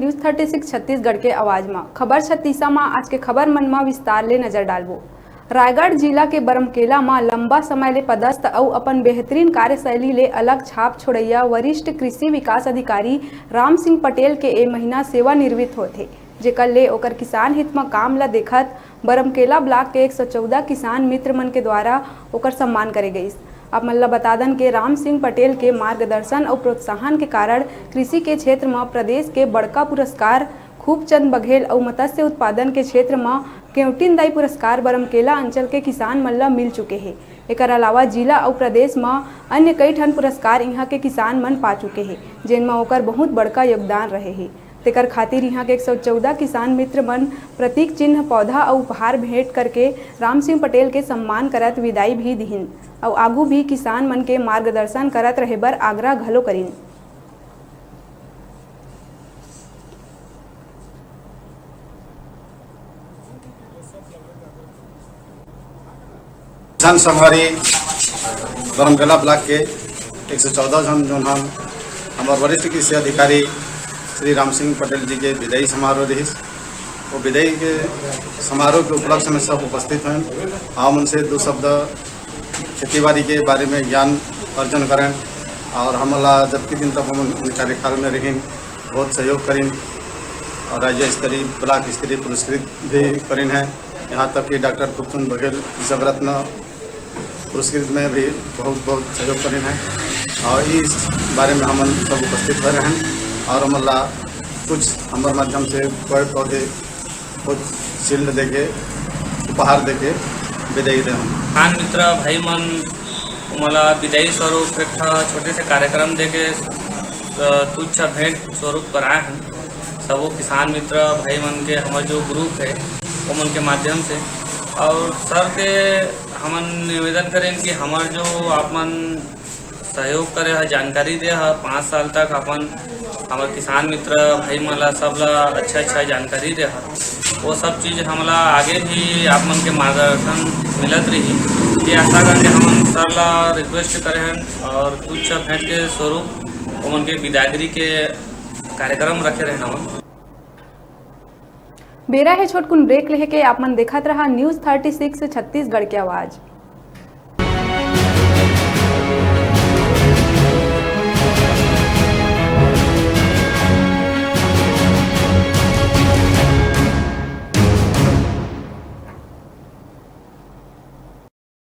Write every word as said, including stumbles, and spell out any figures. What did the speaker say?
News thirty six Chhattisgarh के आवाज म खबर छत्तीसा म आज के खबर मन म विस्तार ले नजर डालबो। रायगढ़ जिला के बरमकेला म लंबा समय ले पदस्थ अउ अपन बेहतरीन कार्यशैली ले अलग छाप छोड़इया वरिष्ठ कृषि विकास अधिकारी राम सिंह पटेल के ए महीना सेवानिवृत्त होथे, जेकर ले ओकर किसान हित म काम ल देखत बरमकेला ब्लॉक के एक सौ चौदह किसान मित्र मन के द्वारा ओकर सम्मान करे गइस। आप मन ल बता दन के राम सिंह पटेल के मार्गदर्शन अउ प्रोत्साहन के कारण कृषि के क्षेत्र म प्रदेश के बड़का पुरस्कार खूबचंद बघेल अउ मत्स्य उत्पादन के क्षेत्र म केवटिन दाई पुरस्कार बरमकेला अंचल के किसान मन ल मिल चुके हे। एकर अलावा जिला अउ प्रदेश म अन्य कई ठन पुरस्कार इहां के किसान मन पा चुके हे, जेन म ओकर बहुत बड़का योगदान रहे हे। तेकर खातिर इहां के एक सौ चौदह किसान मित्र मन प्रतीक चिन्ह, पौधा अउ उपहार भेंट करके राम सिंह पटेल के सम्मान करत विदाई भी दिहिन अउ आगू भी किसान मन के मार्गदर्शन करत रहे बर आग्रह घलो करिन। किसान संगवारी, बरमकेला ब्लॉक के एक सौ चौदह झन जोन हम हमर वरिष्ठ कृषि अधिकारी श्री राम सिंह पटेल जी के विदाई समारोह रहिस। वो विदाई के समारोह के उपलक्ष्य में सब उपस्थित हैं। हम उनसे दो शब्द खेती बाड़ी के बारे में ज्ञान अर्जन करें और हमला जबकि दिन तक हम उन कार्यकाल में रहिन, बहुत सहयोग करिन और राज्य स्तरीय, ब्लॉक स्तरीय पुरस्कृत भी करिन है। यहाँ तक कि डॉक्टर खूबचंद बघेल जगरत्न पुरस्कृत में भी बहुत बहुत सहयोग करिन है और इस बारे में हमन सब उपस्थित हो रहे हैं और हमला कुछ हमर माध्यम से पेड़ पौधे कुछ शील्ड देके, उपहार देके विदाई दे हम। किसान मित्र भाई मन मोला विदाई स्वरूप एक ठा छोटे से कार्यक्रम देके, अ, तुच्छ भेंट स्वरूप कराए हैं। सबो किसान मित्र भाई मन के हमर जो ग्रुप है, ओमन के माध्यम से और सर के हमन निवेदन करें कि हमर जो आप मन सहयोग करे ह, जानकारी दे ह, पाँच साल तक अपन हमर किसान मित्र भाई मन ला सब ला अच्छा अच्छा जानकारी दे ह। वो सब चीज हमला आगे भी आप मन के मार्गदर्शन मिलत रही। ये आशा करके हमन सर ला रिक्वेस्ट करे हन और तुच्छ भेंट के स्वरूप ओमन के बिदागरी के कार्यक्रम रखे रहन हमन। बेरा हे छोटकुन ब्रेक लेहे के, आप मन देखत रहा न्यूज़ थर्टी सिक्स छत्तीसगढ़ के आवाज।